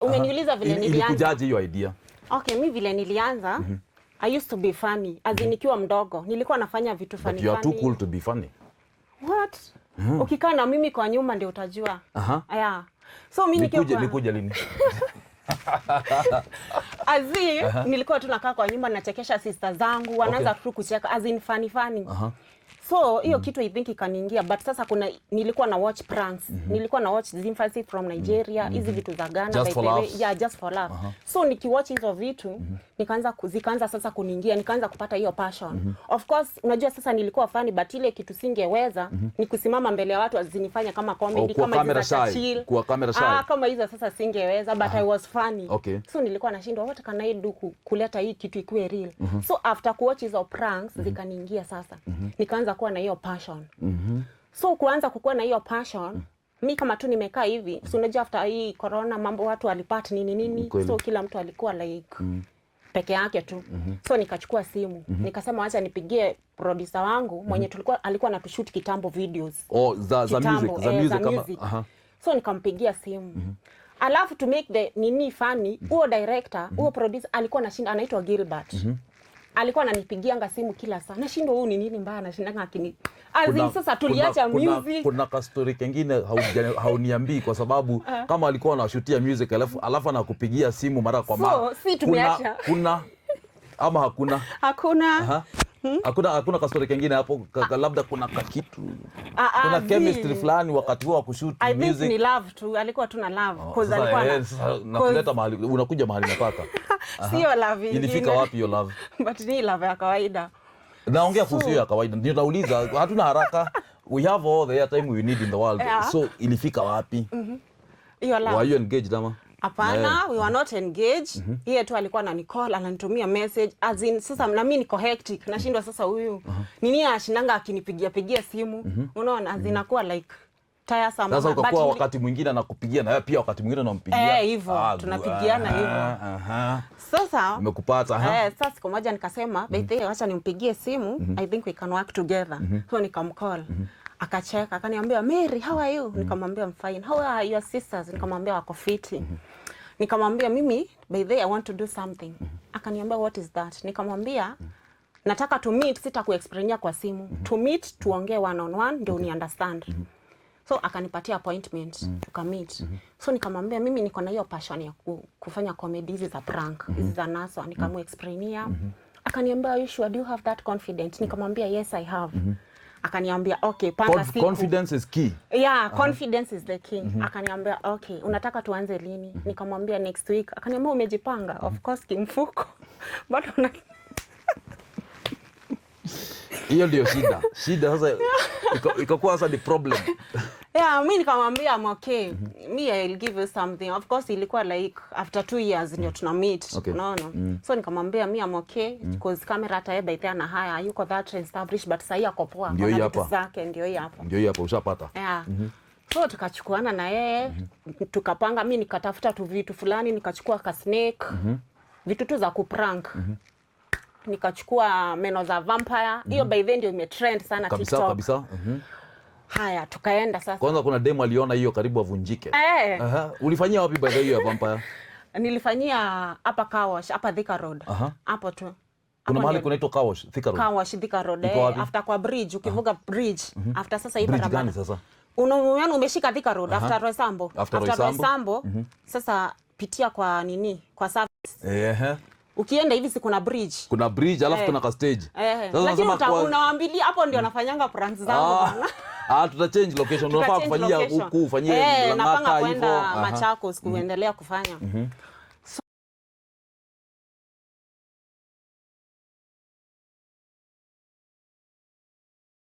Umeniuliza vile nilianza. Ilikujaje hiyo idea? Okay, mi vile nilianza, I used to be funny. As in nikiwa mdogo, nilikuwa nafanya vitu funny But you are too funny. Cool to be funny. What? Ukikaa na mimi kwa nyuma ndio utajua. Yeah. So mi nikiwa Nikuje kwa nikuje lini? As in, nilikuwa tu nakaa kwa nyumba, nachekesha sister zangu, wanaanza tu kucheka, as in funny funny. So hiyo kitu I think ikaniingia, but sasa kuna nilikuwa na watch pranks. Nilikuwa na watch Zimfasi from Nigeria, hizi vitu za Ghana, Just by for the way. Laughs. Yeah, Just for Laugh. So nikiwatch hizo vitu, zikaanza sasa kuniingia, nikaanza kupata hiyo passion. Of course unajua sasa nilikuwa funny, but ile kitu singeweza ni kusimama mbele ya watu zinifanya kama comedy, Oh, kuwa kama hizo camera za shy. Churchill. Kuwa camera shy. Ah, kama hizo sasa singeweza, but I was funny. So nilikuwa nashindwa, what can I do kuleta hii kitu ikuwe real? So after kuwatch hizo pranks, zikaniingia sasa. Nikaanza kuwa na hiyo passion. So kuanza kukuwa na hiyo passion, mi kama tu nimekaa hivi, so unajua after hii corona mambo watu walipata nini nini, so kila mtu alikuwa like peke yake tu. So nikachukua simu, nikasema wacha nipigie producer wangu mwenye tulikuwa alikuwa anatushoot kitambo videos. Oh, za Kitambo, music, za eh, music za kama music. So nikampigia simu. Alafu to make the nini funny, huo director, huo producer alikuwa anashinda anaitwa Gilbert. Alikuwa ananipigianga simu kila saa. Nashindwa huyu ni nini mbaya anashindanga akini. As in sasa tuliacha music. Kuna kastori kengine hauniambii kwa sababu kama alikuwa anashutia music alafu anakupigia simu mara kwa So, mara. si tumeacha. Kuna ama hakuna? Hakuna. Aha. Hakuna kastori kengine hapo, labda kuna kakitu, Ah, ah, kuna chemistry fulani wakati huo wa kushoot I think music. ni love tu, alikuwa tu na love. Oh, 'Cause sasa, alikuwa na sasa nakuleta mahali, unakuja mahali nataka. Sio love ingine. Ilifika wapi hiyo love? But ni love ya kawaida. Naongea kuhusu hiyo ya kawaida, ndio nauliza. Hatuna haraka, we have all the airtime we need in the world. So ilifika wapi? Hiyo love. Were you engaged ama? Hapana, we were not engaged. Yeye tu alikuwa ananicall, ananitumia message. As in, sasa na mimi niko hectic, nashindwa sasa huyu nini anashindanga akinipigia pigia simu. Unaona, as in nakuwa like tiresome. Sasa But ukakuwa wakati mwingine anakupigia na wewe pia wakati mwingine unampigia. Eh, hivyo, tunapigiana hivyo. Sasa Nimekupata, aha. Eh, sasa siku moja nikasema, by the way, wacha nimpigie simu, I think we can work together. So nikamcall. Akacheka, akaniambia, "Mary, how are you?" Nikamwambia, "I'm fine." "How are your sisters?" Nikamwambia, "Wako fiti." Nikamwambia, "Mimi by the way I want to do something." Akaniambia, "What is that?" Nikamwambia, "Nataka to meet, sita kuexplainia kwa simu. To meet, tuongee one on one ndio uni understand." So akanipatia appointment, tukameet. So nikamwambia mimi niko na hiyo passion ya kufanya comedy hizi za prank, hizi za Naswa. Nikamuexplainia. Akaniambia, "Are you sure? Do you have that confidence?" Nikamwambia, "Yes, I have." Akaniambia, "Okay, panga siku." Confidence is key. Yeah, confidence is the king. Akaniambia, "Okay, unataka tuanze lini?" Nikamwambia, "Next week." Akaniambia, "Umejipanga?" Of course kimfuko bado una Hiyo ndio shida. Shida sasa ikakuwa sasa ni problem. Yeah, mi nikamwambia, "I'm okay. Me, I'll give you something." Of course ilikuwa like after 2 years ndio tuna meet. Unaona? So nikamwambia, "Mi I'm okay," because camera hata yeye by then haya yuko that established, but sahii ako poa. Ndio Ako hii na vitu hapa. zake, ndio hii hapa. Ndio hiyo hapo ushapata. Yeah. So tukachukuana na yeye, tukapanga, mi nikatafuta tu vitu fulani, nikachukua ka snake, vitu tu za kuprank. Nikachukua meno za vampire. Hiyo by then ndio imetrend sana TikTok. Kabisa. Haya, tukaenda sasa. Kwanza kuna demu aliona hiyo karibu avunjike. Eh. Aha. Ulifanyia wapi by the way hiyo ya vampire? Nilifanyia hapa car wash, hapa Thika Road. Hapo tu. Kuna Hapo mahali kunaitwa car wash, Thika Road. Car wash Thika Road. Iko Eh, wapi? after kwa bridge, ukivuka bridge, after sasa hii Bridge barabara. gani sasa? Yaani umeshika Thika Road after Roysambu. After Roysambu. Roysambu, sasa pitia kwa nini? Kwa service. Ehe. Ukienda hivi si kuna bridge? Kuna bridge alafu Eh. kuna ka stage. Eh, Sasa lakini nasema unawaambilia hapo ndio nafanyanga pranks zangu Ah, bana. ah, tuta change location. Unafaa Tuta change kufanyia location. huku, ufanyie Eh, napanga Lang'ata kwenda hivyo. Aha. Machakos kuendelea kufanya.